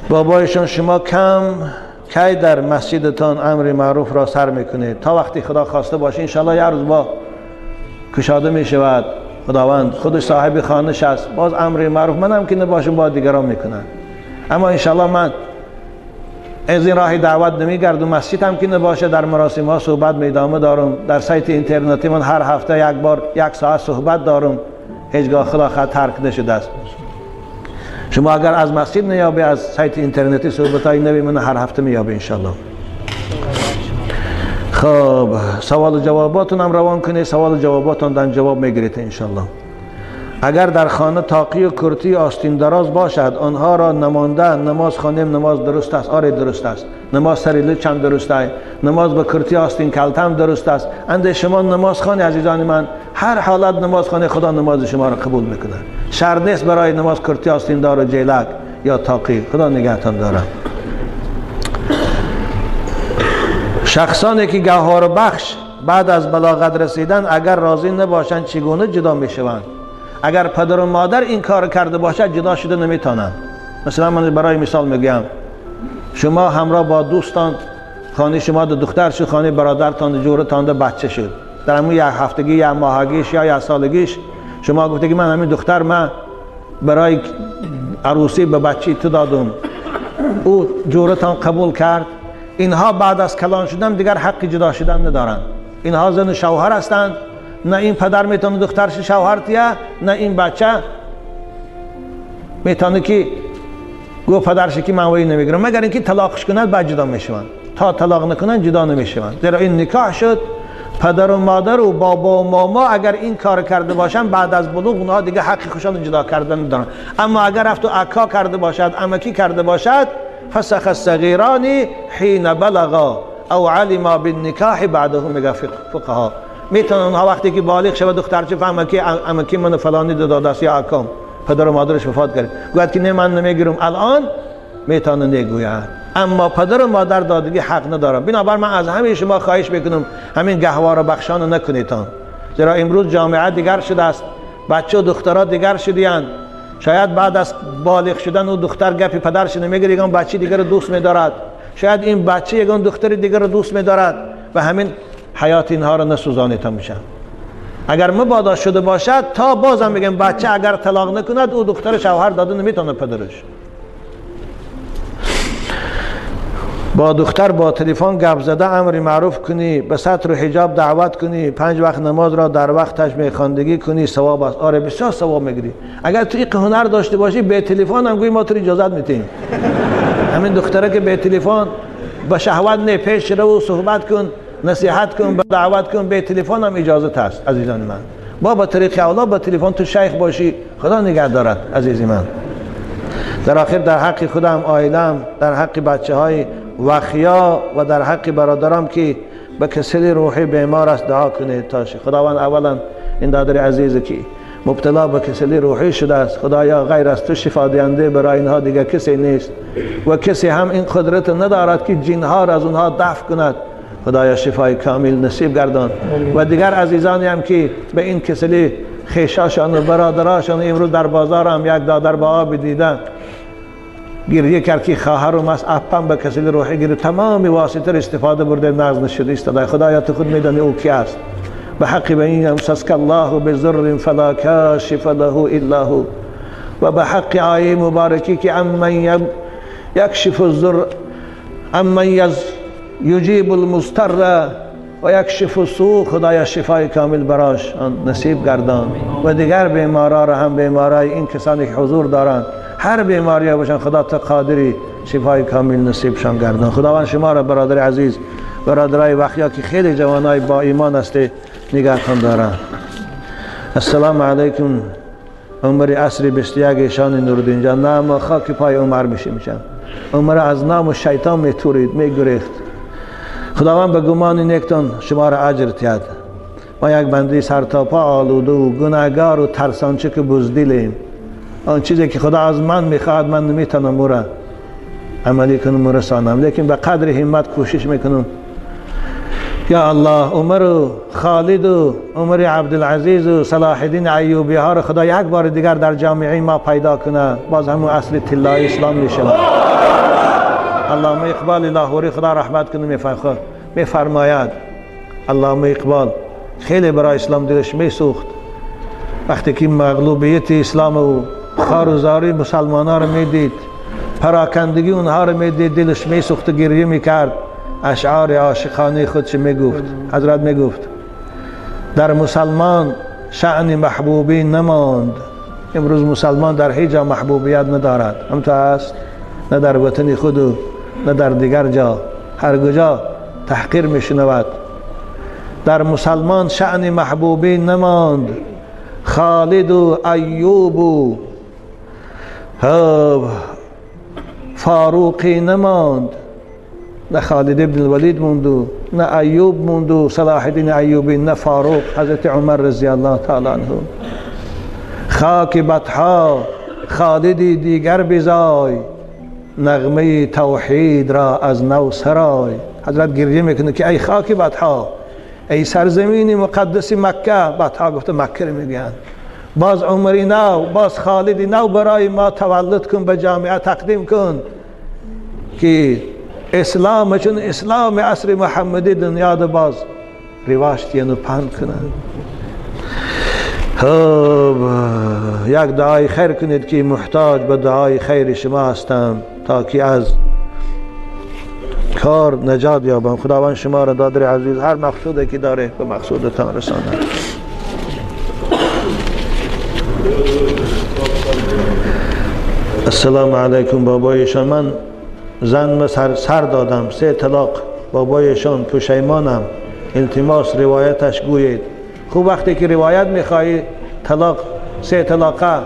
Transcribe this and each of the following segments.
بابایشان شما کم کی در مسجدتان امر معروف را سر میکنید؟ تا وقتی خدا خواسته باشه انشالله یه روز با کشاده میشود. خداوند خودش صاحب خانش است، باز امر معروف منم که نباشم با دیگران میکنن. اما انشالله من از این راه دعوت نمیگردم، مسجد هم که نباشه در مراسم ها صحبت میدامه دارم، در سایت اینترنتی من هر هفته یک بار یک ساعت صحبت دارم، هیچگاه خدا خواهد ترک نشده است. شما اگر از مسجد نیابی از سایت اینترنتی صحبت های نوی من هر هفته میابی انشالله. خب سوال جواباتون هم روان کنید، سوال جواباتون دن جواب میگیرید انشالله. اگر در خانه تاقی و کرتی آستین دراز باشد آنها را نمانده نماز خوانیم نماز درست است؟ آره درست است. نماز سری لچ هم درست است، نماز با کرتی آستین کلته هم درست است. اند شما نماز خوانی عزیزان من، هر حالت نماز خوانی خدا نماز شما را قبول میکنه. شرط نیست برای نماز کرتی آستین دار و جیلک یا تاقی. خدا نگهتان داره. شخصانی که گوهر بخش بعد از بلاغت رسیدن اگر راضی نباشند چگونه جدا میشوند؟ اگر پدر و مادر این کار کرده باشد جدا شده نمیتونند. مثلا من برای مثال میگم، شما همراه با دوستان خانه شما دو دختر شد، خانه برادرتان جورتان دو بچه شد، در همون یک هفتگی یا ماهگیش یا یک سالگیش شما گفته که من همین دختر من برای عروسی به بچه تو دادم، او جورتان قبول کرد. اینها بعد از کلان شدن دیگر حق جدا شدن ندارند. اینها زن و شوهر هستند، نه این پدر میتونه دخترش شوهر تیه، نه این بچه میتونه که گو پدرش که من وی نمیگیرم، مگر اینکه طلاقش کند بعد جدا میشوند. تا طلاق نکنند جدا نمیشوند. زیرا این نکاح شد. پدر و مادر و بابا و ماما اگر این کار کرده باشند بعد از بلوغ اونها دیگه حق خودشان جدا کردن ندارن. اما اگر رفت و عکا کرده باشد، عمکی کرده باشد، فسخ الصغیران حین بلغا او علما بالنکاح بعده، میگه فقها. میتونن اونها وقتی که بالغ شود دخترچه فهمه که عمکی من فلانی داده است یا عکام، پدر و مادرش وفات کرد، گوید که نه من نمیگیرم الان، میتونه نگوید. اما پدر و مادر دادگی حق ندارن. بنابر من از همه شما خواهش میکنم همین گهواره بخشان نکنیدتان، زیرا امروز جامعه دیگر شده است، بچه و دخترها دیگر شدیان. شاید بعد از بالغ شدن او دختر گپی پدرش نمیگیره، یگان بچه دیگر رو دوست میدارد، شاید این بچه یگان دختر دیگر رو دوست میدارد و همین حیات اینها رو نسوزانیتان میشن. اگر مبادا شده باشد تا بازم میگم بچه اگر طلاق نکند او دختر شوهر داده نمیتونه پدرش. با دختر با تلفن گپ زده امر معروف کنی، به ستر و حجاب دعوت کنی، 5 وقت نماز را در وقتش میخواندگی کنی، ثواب است. آره بسیار ثواب میگیری. اگر تو این هنر داشته باشی به تلفن هم گویی ما تو اجازت میتیم. همین دختره که به تلفن به شهوت نه پیش رو صحبت کن، نصیحت کن، به دعوت کن، به تلفن هم اجازت هست عزیزان من. با با طریق اولا با تلفن تو شیخ باشی، خدا نگه دارد عزیزی من. در آخر در حق خودم، عائلم، در حق بچه های وخیا و در حق برادرم که به کسل روحی بیمار است دعا کنید تا خداوند اولا این دادر عزیز که مبتلا به کسل روحی شده است، خدایا غیر از تو شفا دهنده برای اینها دیگه کسی نیست و کسی هم این قدرت ندارد که جنها را از اونها دفع کند. خدایا شفای کامل نصیب گردان. و دیگر عزیزانی هم که به این کسلی خیشاشان و برادراشان امروز در بازار هم یک دادر با آب دیدن گریه کرد که خواهرم است، اپم به کسلی روحی گرفت، تمام واسطه را استفاده برده نغز نشده است. خدایا تو خود میدانی او کی است. به حق به این امسسک الله بضر فلا کاشف له الا هو و به حق آیه مبارکی که امن یکشف الضر امن یجیب المضطر و یکشف السوء، خدایا شفای کامل براش نصیب گردان. و دیگر بیمارا را هم، بیمارای این کسانی که حضور دارند، هر بیماری باشن خدا تا قادری شفای کامل نصیبشان گردان. خداوند شما را برادر عزیز، برادرای وخیا که خیلی جوانای با ایمان هستی نگهتان دارن. السلام علیکم. عمر عصر 21 ایشان نورالدین جان. نه ما خاک پای عمر میشیم. عمر از نام و شیطان میتورید میگریخت. خداوند به گمان نیکتان شما را اجر تید. ما یک بنده سر تا پا آلوده و گناهگار و ترسانچه که بزدلیم. آن چیزی که خدا از من میخواد من نمیتونم او را عملی کنم و رسانم، لیکن به قدر همت کوشش میکنم. یا الله عمر و خالد و عمر عبدالعزیز و صلاح الدین ایوبی ها را خدا یک بار دیگر در جامعه ما پیدا کنه، باز همون اصل طلای اسلام میشود. علامه اقبال لاهوری خدا رحمت کنه میفرماید، علامه اقبال خیلی برای اسلام دلش میسوخت. وقتی که مغلوبیت اسلام و خار و زاری مسلمان ها رو میدید، پراکندگی اونها رو میدید، دلش میسوخت و گریه میکرد. اشعار عاشقانه خودش میگفت. حضرت میگفت در مسلمان شأن محبوبی نماند. امروز مسلمان در هیچ جا محبوبیت ندارد، هم تو هست، نه در وطن خود و نه در دیگر جا، هر کجا تحقیر میشنود. در مسلمان شأن محبوبی نماند، خالد و ایوب و فاروقی نماند. نه خالد ابن الولید موند و نه ایوب موند و صلاح الدین ایوبی، نه فاروق، حضرت عمر رضی الله تعالی عنه. خاک بطحا خالدی دیگر بزای، نغمه توحید را از نو سرای. حضرت گریه میکنه که ای خاک بطحا، ای سرزمین مقدس مکه، بطحا گفته مکه رو میگن، باز عمری نو، باز خالدی نو برای ما تولد کن، به جامعه تقدیم کن که اسلام چون اسلام عصر محمدی دنیا ده باز رواج و پند کنند. خب یک دعای خیر کنید که محتاج به دعای خیر شما هستم تا که از کار نجات یابم. خداوند شما را دادر عزیز هر مقصودی که داره به مقصودتان رساند. السلام علیکم. بابایشان من زن سر دادم، 3 طلاق، بابایشان پشیمانم، التماس روایتش گویید. خوب وقتی که روایت میخواهی طلاق 3 طلاقه،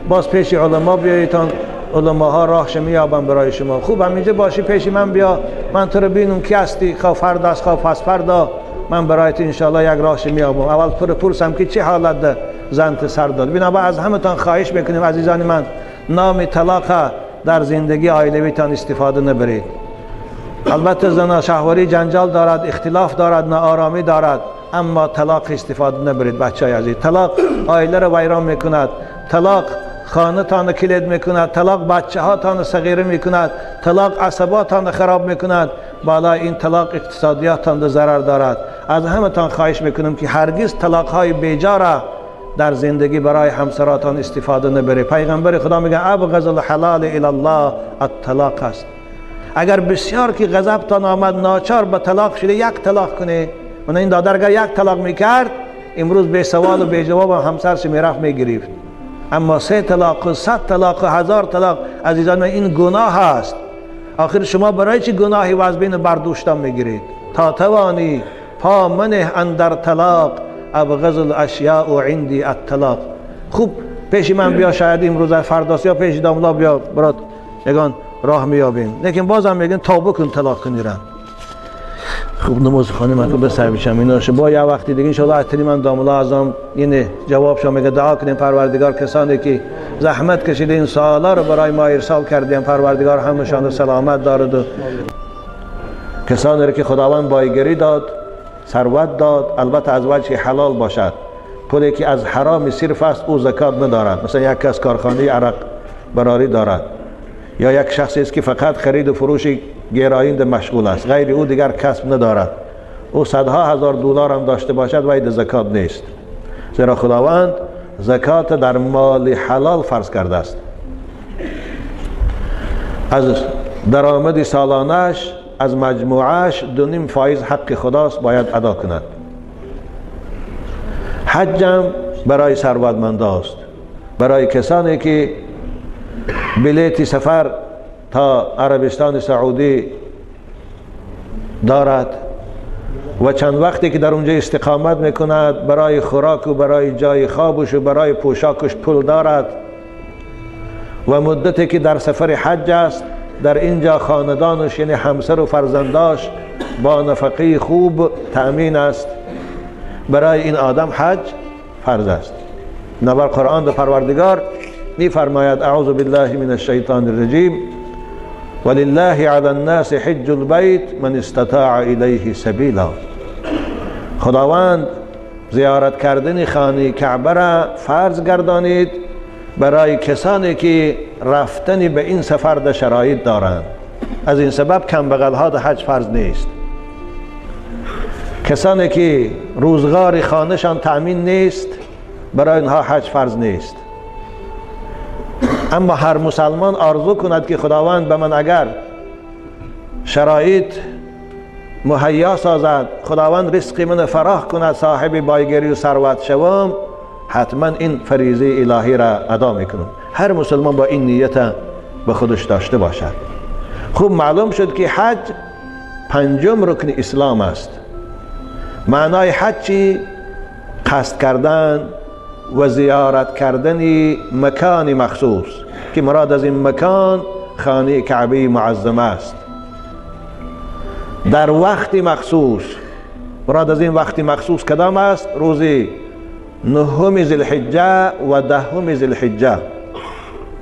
باز پیش علما بیاییتان، علماها راهش میابن برای شما. خوب همینجا باشی پیش من بیا، من تو رو بینم کی هستی، خواه فردا است خواه پس فردا، من برایت انشالله یک راهش میابم. اول پر پرسم که چه حالت ده زنت سر داد. بنابر از همتان خواهش میکنیم عزیزان من، نام طلاق در زندگی عائلویتان استفاده نبرید. البته زنا شهوری جنجال دارد، اختلاف دارد، ناآرامی دارد، اما طلاق استفاده نبرید بچه عزیز. طلاق عائله را ویران میکند، طلاق خانه تان کلید میکند، طلاق بچه ها تان صغیره میکند، طلاق عصباتان خراب میکند، بالای این طلاق اقتصادیاتان ضرر دارد. از همتان خواهش میکنم که هرگز طلاق های بیجا را در زندگی برای همسراتان استفاده نبرید. پیغمبر خدا میگه ابغض الحلال الی الله الطلاق است. اگر بسیار که غضبتان آمد ناچار به طلاق شده، یک طلاق کنه. من این دادر اگر یک طلاق میکرد امروز به سوال و به جواب همسرش میرفت میگرفت. اما 3 طلاق و 100 طلاق و 1000 طلاق عزیزان این گناه است. آخر شما برای چی گناهی و از بین بردوشتان میگیرید؟ تا توانی پا منه اندر طلاق، ابغض الاشیاء عندی الطلاق. خوب پیش من بیا، شاید امروز فرداست یا پیش داملا بیا برات یگان راه میابیم، لیکن بازم میگن توبه کن طلاق کنیرن. خوب نماز خانه من به سر میشم اینا با یه وقتی دیگه ان شاء الله عطری من داملا ازم اینه جواب شما میگه. دعا کنیم پروردگار کسانی که زحمت کشیده این سوالا رو برای ما ارسال کردیم، پروردگار همشان سلامت دارد و کسانی رو که خداوند بایگری داد، ثروت داد، البته از وجه حلال باشد. پولی که از حرام صرف است او زکات ندارد. مثلا یک کس کارخانه عرق براری دارد یا یک شخصی است که فقط خرید و فروش گرایند مشغول است، غیر او دیگر کسب ندارد، او صدها هزار دلار هم داشته باشد وید زکات نیست، زیرا خداوند زکات در مال حلال فرض کرده است. از درآمد سالانش، از مجموعش 2.5 فایز حق خداست باید ادا کند. حج هم برای ثروتمند است، برای کسانی که بلیت سفر تا عربستان سعودی دارد و چند وقتی که در اونجا استقامت میکند برای خوراک و برای جای خوابش و برای پوشاکش پول دارد و مدتی که در سفر حج است در اینجا خاندانش یعنی همسر و فرزنداش با نفقه خوب تأمین است، برای این آدم حج فرض است. نبر قرآن در پروردگار میفرماید اعوذ بالله من الشیطان الرجیم ولله علی الناس حج البیت من استطاع الیه سبیلا. خداوند زیارت کردن خانه کعبه را فرض گردانید برای کسانی که رفتن به این سفر در شرایط دارند. از این سبب کم بغل ها در حج فرض نیست. کسانی که روزگار خانهشان تأمین نیست، برای اینها حج فرض نیست. اما هر مسلمان آرزو کند که خداوند به من اگر شرایط مهیا سازد، خداوند رزق من فراخ کند، صاحب بایگری و ثروت شوم، حتما این فریضه الهی را ادا میکنم. هر مسلمان با این نیت به خودش داشته باشد. خوب معلوم شد که حج پنجم رکن اسلام است. معنای حج چی؟ قصد کردن و زیارت کردن مکان مخصوص که مراد از این مکان خانه کعبه معظمه است، در وقت مخصوص. مراد از این وقت مخصوص کدام است؟ روز نهم ذوالحجه و دهم ذوالحجه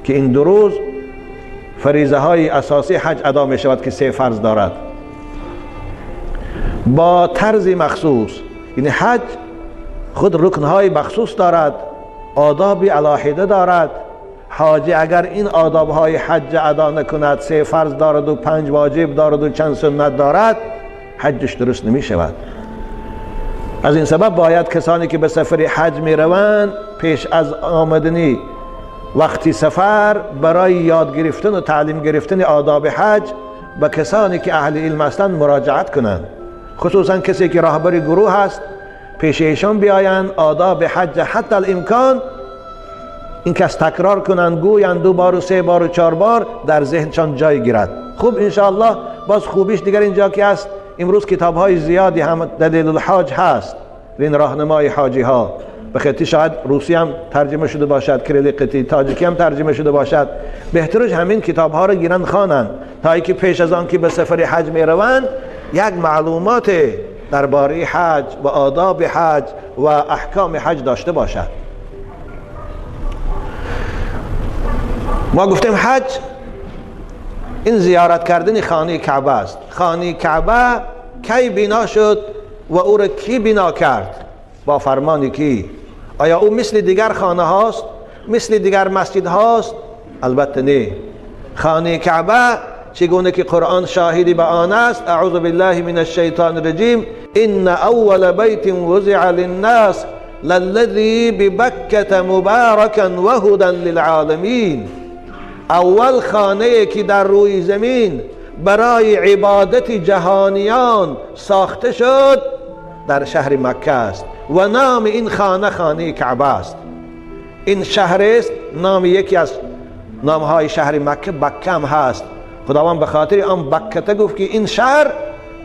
که این دو روز فریضه های اساسی حج ادا می شود که سه فرض دارد با طرز مخصوص. یعنی حج خود رکنهای مخصوص دارد، آداب علاحده دارد. حاجی اگر این آدابهای حج ادا نکند، سه فرض دارد و پنج واجب دارد و چند سنت دارد، حجش درست نمی شود. از این سبب باید کسانی که به سفر حج می روند پیش از آمدنی وقتی سفر برای یاد گرفتن و تعلیم گرفتن آداب حج به کسانی که اهل علم هستند مراجعت کنند. خصوصا کسی که راهبر گروه است، پیش ایشان بیایند، آداب حج حتی الامکان این کس تکرار کنند، گویند دو بار و سه بار و چهار بار در ذهنشان جای گیرد. خوب انشاءالله باز خوبیش دیگر اینجا که است، امروز کتاب های زیادی هم دلیل الحاج هست، این راهنمای حاجی ها، به خطی شاید روسی هم ترجمه شده باشد، کریلی قطی تاجیکی هم ترجمه شده باشد. بهترش همین کتاب ها رو گیرند خوانند تا اینکه پیش از آن که به سفر حج می روند یک معلومات درباره حج و آداب حج و احکام حج داشته باشد. ما گفتیم حج این زیارت کردن خانه کعبه است. خانه کعبه کی بنا شد و او را کی بنا کرد؟ با فرمان کی؟ آیا او مثل دیگر خانه هاست؟ مثل دیگر مسجد هاست؟ البته نه. خانه کعبه چگونه که قرآن شاهدی به آن است، اعوذ بالله من الشیطان الرجیم، ان اول بیت وضع للناس للذی ببکة مبارکا وهدى للعالمین. اول خانه که در روی زمین برای عبادت جهانیان ساخته شد در شهر مکه است و نام این خانه خانه کعبه است. این شهر است، نام یکی از نامهای شهر مکه بکه هم هست. خداوند به خاطر آن بکته گفت که این شهر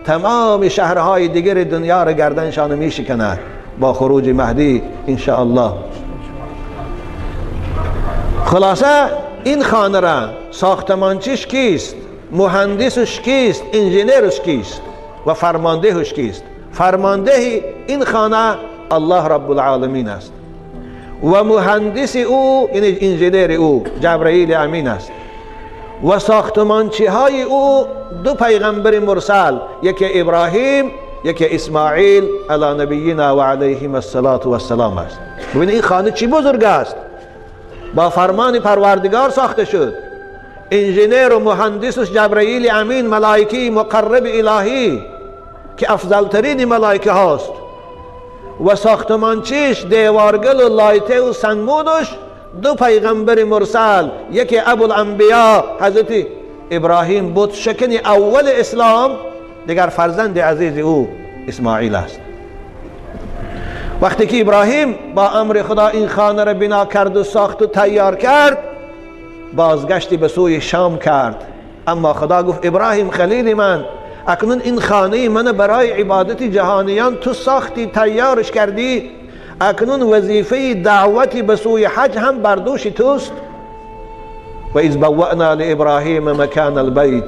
تمام شهرهای دیگر دنیا را گردنشان می شکند با خروج مهدی انشاءالله. خلاصه این خانه را ساختمانچیش کیست؟ مهندسش کیست؟ انجینرش کیست؟ و فرماندهش کیست؟ فرمانده این خانه الله رب العالمین است و مهندس او یعنی انجینر او جبرئیل امین است و ساختمانچی های او دو پیغمبر مرسل، یکی ابراهیم یکی اسماعیل علی نبینا و علیهم الصلاة والسلام است. ببینید این خانه چی بزرگ است، با فرمان پروردگار ساخته شد. انجینر و مهندسش جبرئیل امین، ملائکه مقرب الهی که افضل ترین ملائکه هاست، و ساختمانچیش دیوارگل و لایته و سنگمودش دو پیغمبر مرسل، یکی ابوالانبیا حضرت ابراهیم بود شکن اول اسلام، دیگر فرزند عزیز او اسماعیل است. وقتی که ابراهیم با امر خدا این خانه را بنا کرد و ساخت و تیار کرد، بازگشتی به سوی شام کرد. اما خدا گفت ابراهیم خلیل من، اکنون این خانه من برای عبادت جهانیان تو ساختی تیارش کردی، اکنون وظیفه دعوتی به سوی حج هم بر دوش توست. و اذ بوأنا لابراهیم مکان البیت،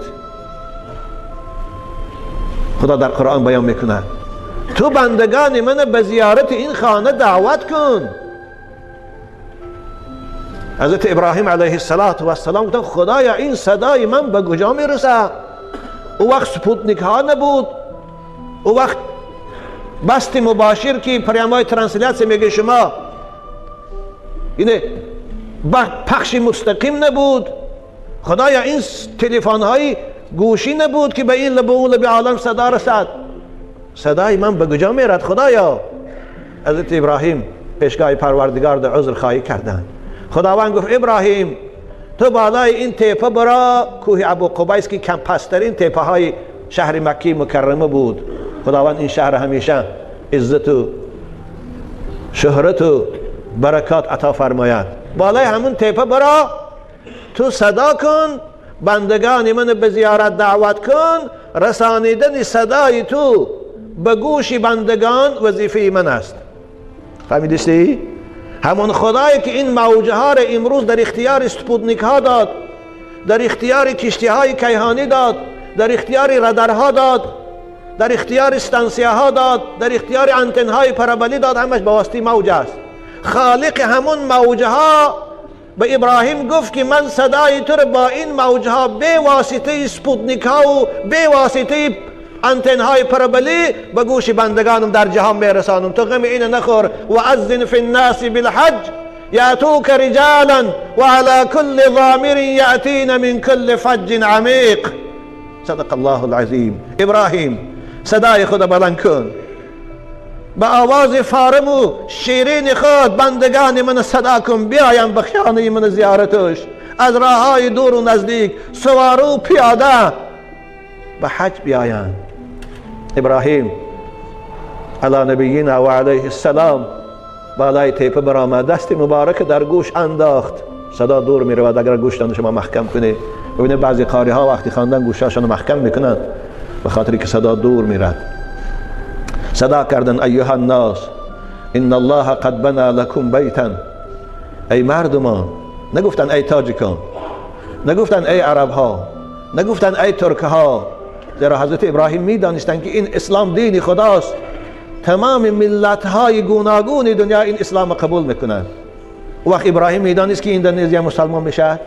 خدا در قرآن بیان میکنه تو بندگان من به زیارت این خانه دعوت کن. حضرت ابراهیم علیه السلام گفتن خدایا این صدای من به کجا میرسه؟ او وقت سپوتنیک ها نبود، او وقت بست مباشر که پریامای ترانسلیتس میگه شما، اینه پخش مستقیم نبود. خدایا این تلفن های گوشی نبود که به این لب و اون لب عالم صدا رسد. صدای من به کجا میرد خدایا؟ حضرت ابراهیم پیشگاه پروردگار در عذر خواهی کردند. خداوند گفت ابراهیم تو بالای این تپه برا، کوه ابو قبیس که کم پسترین تپه های شهر مکی مکرمه بود. خداوند این شهر همیشه عزت و شهرت و برکات عطا فرماید. بالای همون تپه برا، تو صدا کن، بندگان من به زیارت دعوت کن. رسانیدن صدای تو به گوش بندگان وظیفه من است. فهمیدی؟ همون خدایی که این موجه ها را امروز در اختیار سپوتنیک ها داد، در اختیار کشتی های کیهانی داد، در اختیار رادارها داد، در اختیار استانسیا ها داد، در اختیار انتن های پرابولی داد، همش به واسطه موج است. خالق همون موجه ها به ابراهیم گفت که من صدای تو را با این موجه ها به واسطه سپوتنیک ها و به واسطه انتن های پرابولی به گوش بندگانم در جهان میرسانم. تو غم اینو نخور. و اذن فی الناس بالحج یاتوک رجالا وعلى كل ضامر یاتین من كل فج عمیق. صدق الله العظیم. ابراهیم صدای خود بلند کن، به آواز فارم و شیرین خود بندگان من صدا کن، بیایم به خانه من زیارتش، از راه های دور و نزدیک، سوار و پیاده به حج بیایند. ابراهیم علی نبینا و علیه السلام بالای تپه برآمد، دست مبارک در گوش انداخت. صدا دور می رود اگر گوشتان شما محکم کنه. ببینید بعضی قاری ها وقتی خواندن گوشاشان محکم میکنند به خاطر که صدا دور میرد. صدا کردن ایها الناس ان الله قد بنا لكم بیتا. ای مردمان، نگفتن ای تاجیکان، نگفتن ای عرب ها، نگفتن ای ترک ها، زیرا حضرت ابراهیم میدانستند که این اسلام دین خداست. تمام ملت های گوناگون دنیا این اسلام قبول میکنند. وقت ابراهیم میدانست که اندونزیا مسلمان میشد،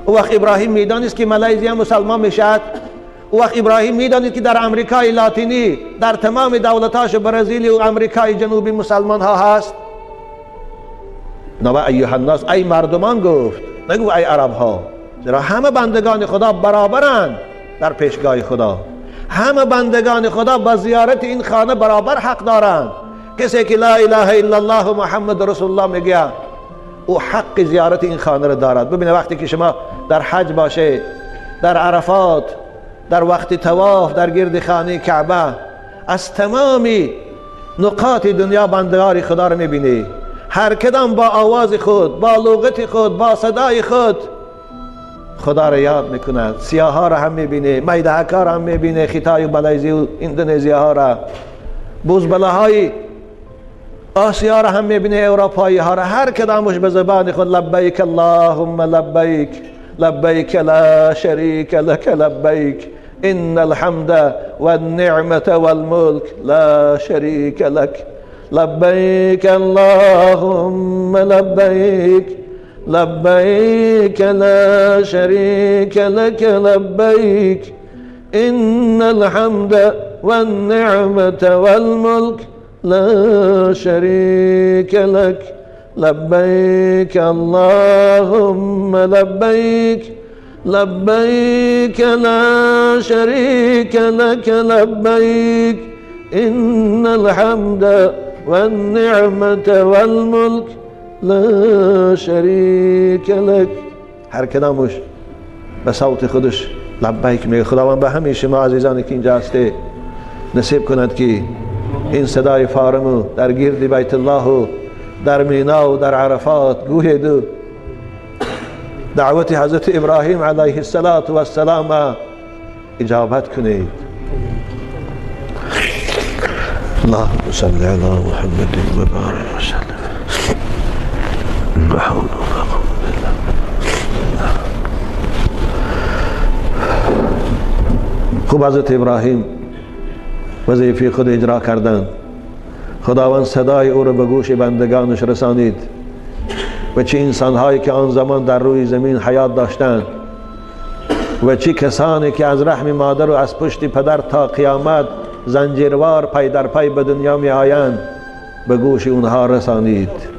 وقت ابراهیم میدانست که مالزیا مسلمان میشد، وقت ابراهیم میدانست که در امریکای لاتینی، در تمام دولتاش برزیل و امریکای جنوبی مسلمان ها هست. نوع ایها الناس، ای مردمان گفت، نگو ای عرب ها، زیرا همه بندگان خدا برابرند در پیشگاه خدا. همه بندگان خدا به زیارت این خانه برابر حق دارند. کسی که لا اله الا الله محمد رسول الله میگه او حق زیارت این خانه را دارد. ببینید وقتی که شما در حج باشه، در عرفات، در وقت طواف در گرد خانه کعبه، از تمام نقاط دنیا بندگان خدا را میبینی. هر کدام با آواز خود، با لغت خود، با صدای خود خدا را یاد میکند. سیاه ها را هم میبینه، میدهک ها را هم میبینه، خیتای و مالزی و اندونزیا ها را، بوزبله های آسیا را هم میبینه، اروپایی ها را. هر کدامش به زبان خود لبیک اللهم لبیک، لبیک لا شریک لک لبیک، ان الحمد والنعمة والملک لا شریک لک، لبیک اللهم لبیک، لبیک لا شریک لک لبیک، ان الحمد والنعمة والملک لا شریک لک، لبیک اللهم لبیک، لبیک لا شریک لک لبیک، ان الحمد والنعمة والملک لا شریک لک. هر کدامش به صوت خودش لبیک میگه. خداوند به همه شما عزیزانی که اینجا هسته نصیب کند که این صدای فارمو در گرد بیت الله و در مینا و در عرفات گوید و دعوت حضرت ابراهیم علیه السلام اجابت کنید. اللهم صل علی محمد و بارک وسلم. لا حول ولا قوة الا بالله. خوب حضرت ابراهیم وظیفه خود اجرا کردند. خداوند صدای او را به گوش بندگانش رسانید و چه انسانهایی که آن زمان در روی زمین حیات داشتند و چه کسانی که از رحم مادر و از پشت پدر تا قیامت زنجیروار پی در پی به دنیا می آیند به گوش اونها رسانید.